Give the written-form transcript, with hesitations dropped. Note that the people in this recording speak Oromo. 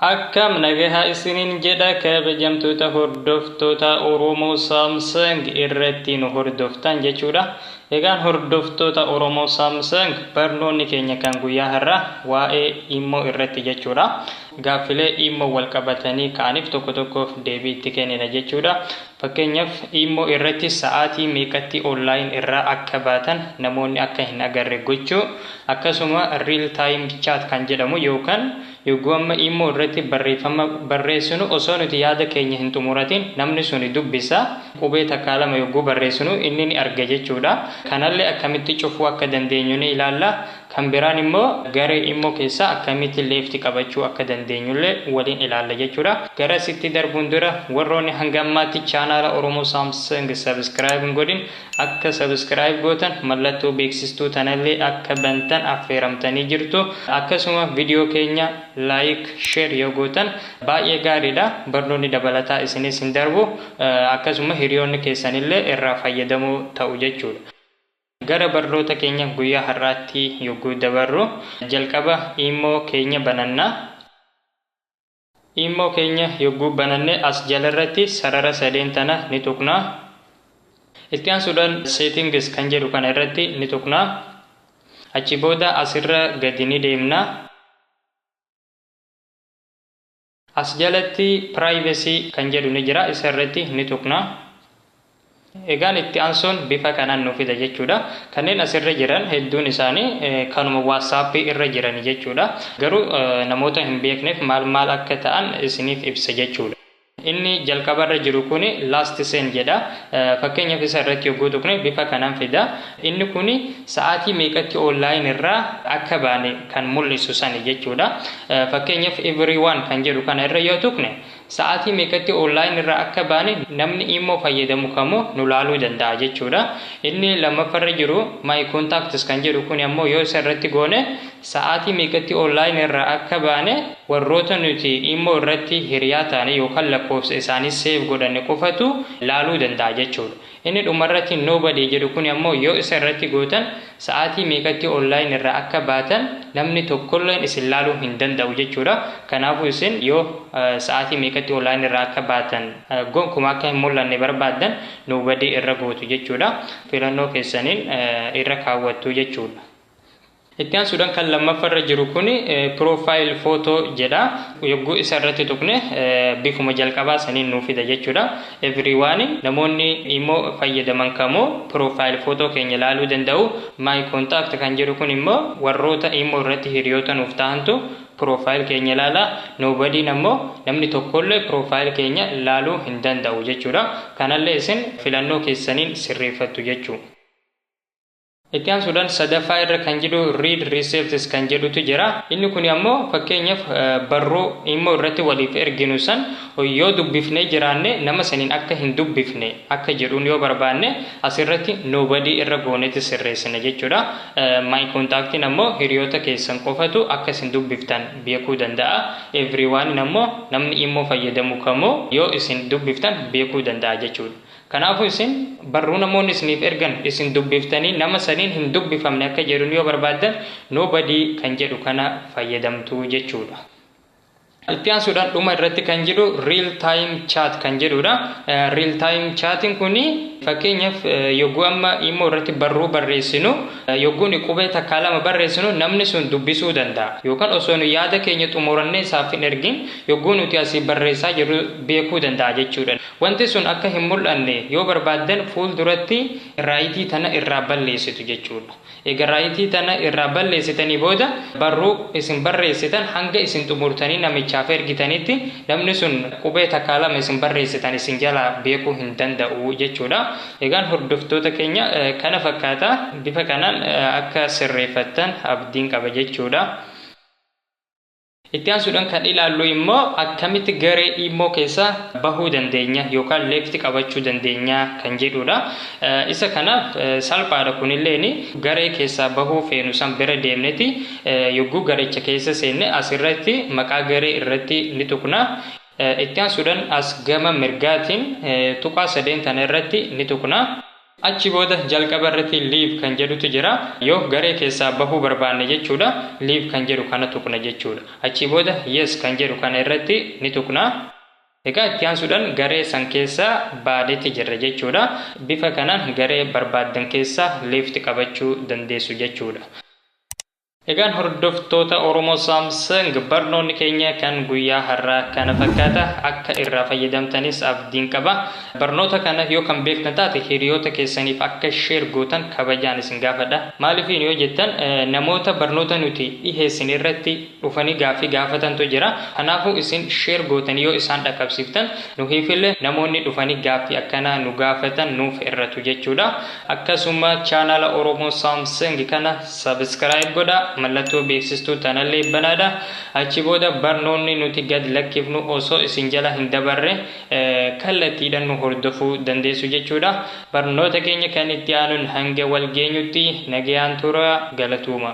Akkam nagaha isiniin jedha, kabajamtoota hordoftoota Oromoo Samsung irratti nu hordoftan jechuudha. Egaan hordoftoota Oromoo Samsung, barnoonni keenya kan guyyaa har'aa waa'ee Imo irratti jechuudha. Gaaffilee Imo wal qabatanii ka'aniif tokko tokkoof deebii itti kennina jechuudha. Fakkeenyaaf, Imo irratti sa'aatii meeqatti online irraa akka baatan namoonni akka hin agarre gochuu, akkasuma real time chat kan jedhamu yookaan yogguu amma Imo irratti barreeffama barreessinu osoo nuti yaada keenya hin xumuratin namni suni dubbisa. Qubee takkaa lama yogguu barreessinu inni ni arga jechuudha. Kanallee akkamitti cufuu akka dandeenyu ni ilaalla. Kan biraan immoo garee Imo keessaa akkamitti left qabachuu akka dandeenyullee waliin ilaalla jechuudha. Gara sitti darbuun dura, warroonni hanga ammaatti chaanaala Oromoo Samsung subscribe hin godhin akka subscribe gootan, mallattoo beeksistuu tanallee akka bantan affeeramtanii jirtu. Akkasuma viidiyoo keenya like, share yoo gootan baay'ee gaariidha. Barnoonni dabalataa isinis hin darbu. Akkasuma hiriyoonni keessanillee irraa fayyadamoo ta'u jechuudha. Gara barnoota keenya guyyaa har'aatti yogguu dabarru, jalqaba Imo keenya bananna. Imo keenya yogguu bananne, as jalarratti sarara sadeen tana ni tuqna. Itti aansuudhaan settings kan jedhu kana irratti ni tuqna. Achi booda asirra gadi ni deemna. As jalatti privacy kan jedhu ni jira, isa irratti ni tuqna. Egaan itti aansuun bifa kanaan nu fida jechuudha. Kanneen asirra jiran hedduun isaanii kanuma WhatsAppii irra jiran jechuudha. Garuu namoota hin beekneef maal maal akka ta'an isiniif ibsa jechuudha. Inni jalqabarra jiru kuni last seen jedha. Fakkeenyaaf, isa irratti yogguu tuqne bifa kanaan fida. Inni kuni sa'aatii meeqatti online irraa akka baane kan mul'isu sani jechuudha. Fakkeenyaaf, everyone kan jedhu kana irra yoo tuqne, sa'aatii meeqatti online irraa akka baane namni Imo fayyadamu kamuu nu laaluu danda'a jechuudha. Inni lammaffarra jiru my contacts kan jedhu kun ammoo yoo isa irratti goone, sa'aatii meeqatti online irraa akka baane warroota nuti Imo irratti hiriyaa taane yookaan lakkoofsa isaanii save godhanne qofatu laaluu danda'a jechuudha. Inni dhumarratti nobody jedhu kun ammoo yoo isa irratti gootan, sa'aatii meeqatti online irraa akka baatan namni tokkolleen isin laaluu hin danda'u jechuudha. Kanaafuu isin yoo sa'aatii meeqatti online irraa akka baatan gonkumaa akka hin mul'anne barbaaddan, nobody irra gootu jechuudha. Filannoo keessaniin irra kaawwattu jechuudha. Itti aansuudhaan kan lammaffarra jiru kun profile photo jedha. Yogguu isa irratti tuqne bifuma jalqabaa saniin nuu fida jechuudha. Everyone, namoonni Imo fayyadaman kamuu profile photo keenya ilaaluu danda'u. My contact kan jedhu kun immoo warroota Imo irratti hiriyoota nuuf ta'antu profile keenya ilaala. Nobodyn ammoo namni tokkollee profile keenya ilaaluu hin danda'u jechuudha. Kanallee isin filannoo keessaniin sirreeffattu jechuudha. Itti aansuudhaan sadaffaa irra kan jedhu read receipts kan jedhutu jira. Inni kun ammoo fakkeenyaaf barruu Imo irratti waliif erginu san yoo dubbifnee jiraanne nama saniin akka hin dubbifne akka jedhuun yoo barbaanne, asirratti nobody irra goonetti sirreessina jechuudha. My contactiin ammoo hiriyoota keessan qofatu akka isin dubbiftan beekuu danda'a. Everyone ammoo namni Imo fayyadamu kamuu yoo isin dubbiftan beekuu danda'a jechuudha. Kanaafuu isin barruu namoonni isiniif ergan isin dubbiftanii nama saniin hin dubbifamne akka jedhuun yoo barbaaddan, nobody kan jedhu kana fayyadamtu jechuudha. Itti aansuudhaan dhuma irratti kan jedhu real time chat kan jedhudha. Real time chatiin kuni fakkeenyaaf yogguu amma Imo irratti barruu barreessinu, yogguu nu qubee takkaa lama barreessinu namni sun dubbisuu danda'a. Yookaan osoo nu yaada keenya xumurannee isaaf hin ergin yogguu nuti asii barreessaa jirru beekuu danda'a jechuudha. Wanti sun akka hin mul'anne yoo barbaaddan, fuulduratti rightii tana irraa balleessitu jechuudha. Egaa rightii tana irraa balleessitanii booda, barruu isin barreessitan hanga isin xumurtanii namichaaf ergitanitti namni sun qubee takkaa lama isin barreessitan isin jalaa beekuu hin danda'u jechuudha. Egaan hordoftoota keenya, kana fakkaata. Bifa kanaan akka sirreeffattan abdiin qaba jechuudha. Itti aansuudhaan kan ilaallu immoo akkamitti garee Imo keessa bahuu dandeenya yookaan left qabachuu dandeenya kan jedhudha. Isa kanaaf salphaadha. Kunilleen garee keessaa bahuu feenu san bira deemneti yogguu garecha keessa seenne asirratti maqaa garee irratti ni tuqna. Itti aansuudhaan as gama mirgaatiin tuqaa sadeen tana irratti ni tuqna. Achi booda jalqaba irratti leave kan jedhutu jira. Yoo garee keessaa bahuu barbaanne jechuudha, leave kan jedhu kana tuqna jechuudha. Achi booda yes kan jedhu kana irratti ni tuqna. Egaa itti aansuudhaan garee san keessaa baaneeti jirra jechuudha. Bifa kanaan garee barbaaddan keessaa left qabachuu dandeessu jechuudha. Egaan hordoftoota Oromoo Samsung, barnoonni keenya kan guyyaa har'aa kana fakkaata. Akka irraa fayyadamtanis abdiin qaba. Barnoota kana yoo kan beektan taate, hiriyoota keessaniif akka share gootan kabajaan isin gaafadha. Maaliif yoo jettan, namoota barnoota nuti dhiheessin irratti dhufanii gaaffii gaafatantu jira. Kanaafuu isin share gootanii yoo isaan dhaqqabsiiftan, nuhiifillee namoonni dhufanii gaaffii akkanaa nu gaafatan nuuf irratu jechuudha. Akkasuma chaanala Oromoo Samsung kana subscribe godha. Mallattoo beeksistuu tanallee banaadha. Achi booda barnoonni nuti gad lakkifnu osoo isin jala hin dabarre kallattiidhaan nu hordofuu dandeessu jechuudha. Barnoota keenya kan itti aanuun hanga wal geenyutti nagayaan tura, galatuuma.